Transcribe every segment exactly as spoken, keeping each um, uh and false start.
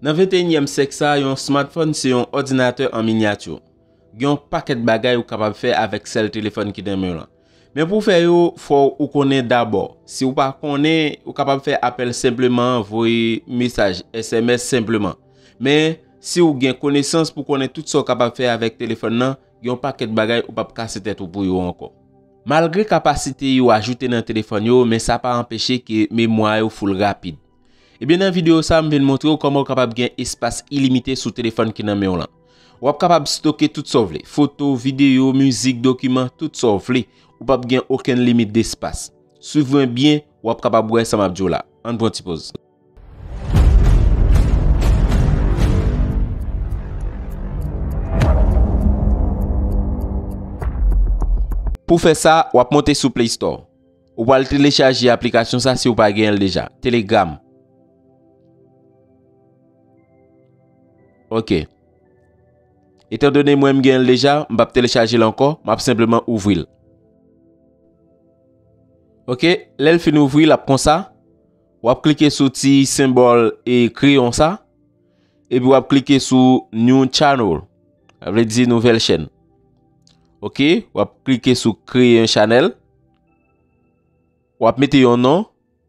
Nan venteyinyèm syèk sa, yon smartphone se yon òdinatè an minyati. Gen yon pakèt bagay ou kapab fè avèk sèl telefòn ki nan men w lan. Men pou w fè yo, fò ou konnen dabò. Si w pa konnen, ou kapab fè apèl senpleman, voye mesaj, S M S senpleman. Men, si w gen konesans pou konnen tout sa w kapab fè avèk telefòn nan, gen yon pakèt bagay ou p ap kase tèt ou pou yo ankò. Malgre kapasite yo ajoute nan telefòn yo, men sa pa anpeche ke memwa yo full rapid. Ebyen, nan videyo sa, m vin montre w kòman w kapab gen espas ilimite sou telefòn ki nan men w lan. W ap kapab stoke tout sa w vle, foto, videyo, mizik, dokiman, tout sa w vle. Ou p ap gen okenn limit despas. Swiv mwen byen, w ap kapab wè sa m ap di w la. Ann pran ti poz. Pou fè sa, w ap monte sou Play Store. Ou pral telechaje aplikasyon sa si w pa genyen l deja. Telegram. Ok. Etandone mwen m genyen l deja, m p ap telechaje l ankò, m ap senpleman ouvri l. Ok, lè l fin ouvri, l ap konsa. W ap klike sou ti senbòl e kreyon sa. Epi w ap klike sou New Channel. Sa vle di nouvèl chèn. Ok, w ap klike sou kreye yon chanèl. W ap mete yon non.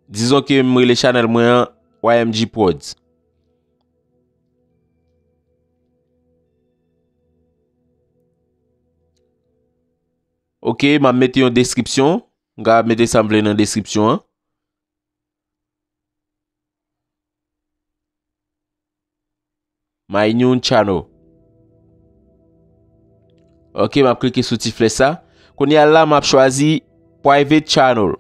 Dizon ke m rele chanèl mwen an Y M G Prodz. Ok, m ap mete yon deskripsyon. M ka mete sa m vle nan deskripsyon an. My new channel. Ok, m ap klike sou ti flèch sa. Kounye a la, m ap chwazi private channel.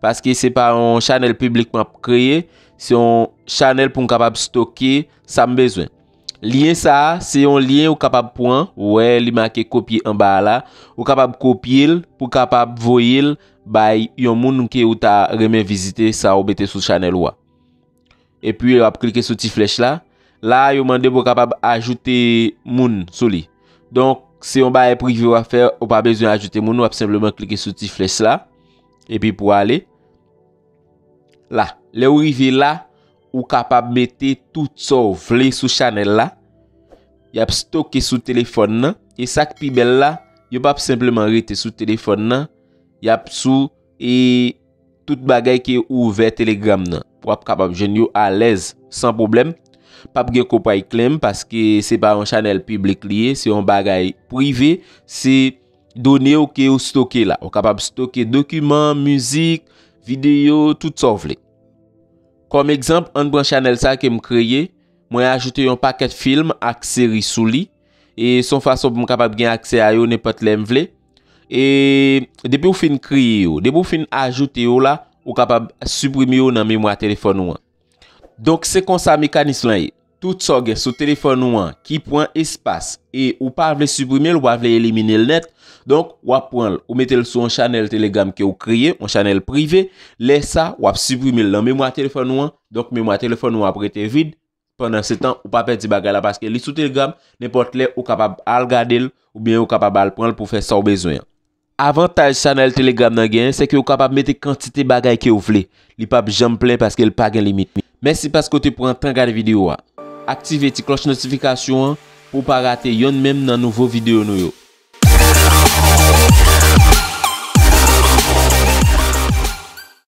Paske se pa yon chanèl piblik m ap kreye, se yon chanèl pou m kapab stoke sa m bezwen. Lyen sa a, se yon lyen ou kapab pran, ou wè li make kopye anba a la, ou kapab kopye l pou kapab voye l bay yon moun ke ou ta renmen vizite sa ou mete sou chanèl ou a. Epi w ap klike sou ti flèch la. La a, yo mande pou w kapab ajoute moun sou li. Donk, se yon bagay prive w ap fè, ou pa bezwen ajoute moun, w ap senpleman klike sou ti flèch la. Epi pou ale. La, lè w rive la, ou kapab mete tout sa w vle sou chanèl la. Y ap stoke sou telefòn nan. E sa k pi bèl la, yo p ap senpleman rete sou telefòn nan. Y ap sou e tout bagay ke ou ouvè Telegram nan. W ap kapab jwenn yo alèz, san pwoblèm. P ap gen copy claim paske se pa yon chanèl piblik li ye, se yon bagay prive, se done w ke ou stoke la. Ou kapab stoke dokiman, mizik, videyo, tout sa w vle. Kòm egzanp, ann pran chanèl sa ke m kreye, mwen ajoute yon pakèt fim ak seri sou li, e se yon fason pou m kapab gen aksè a yo nenpòt lè m vle. E depi w fin kreye yo, depi w fin ajoute yo la, ou kapab siprime yo nan memwa telefòn ou an. Donk, se konsa mekanis lan ye. Tout sa w gen sou telefòn ou an ki pran espas e ou pa vle siprime l, ou pa vle elimine l nèt, donk, w ap pran l, ou mete l sou yon chanèl Telegram ke w kreye, yon chanèl prive. Lè sa, w ap siprime l nan memwa telefòn ou an. Donk, memwa telefòn ou an ap rete vid. Pandansetan, ou pa pèdi bagay la paske li sou Telegram, nenpòt lè ou kapab al gade l oubyen ou kapab al pran l pou fè sa w bezwen an. Avantaj chanèl Telegram nan genyen, se ke ou kapab mete kantite bagay ke w vle. Li p ap janm plen paske l pa gen limit. Mèsi paske w te pran tan gade videyo a. Aktive ti klòch notifikasyon an pou w pa rate yonn menm nan nouvo videyo nou yo.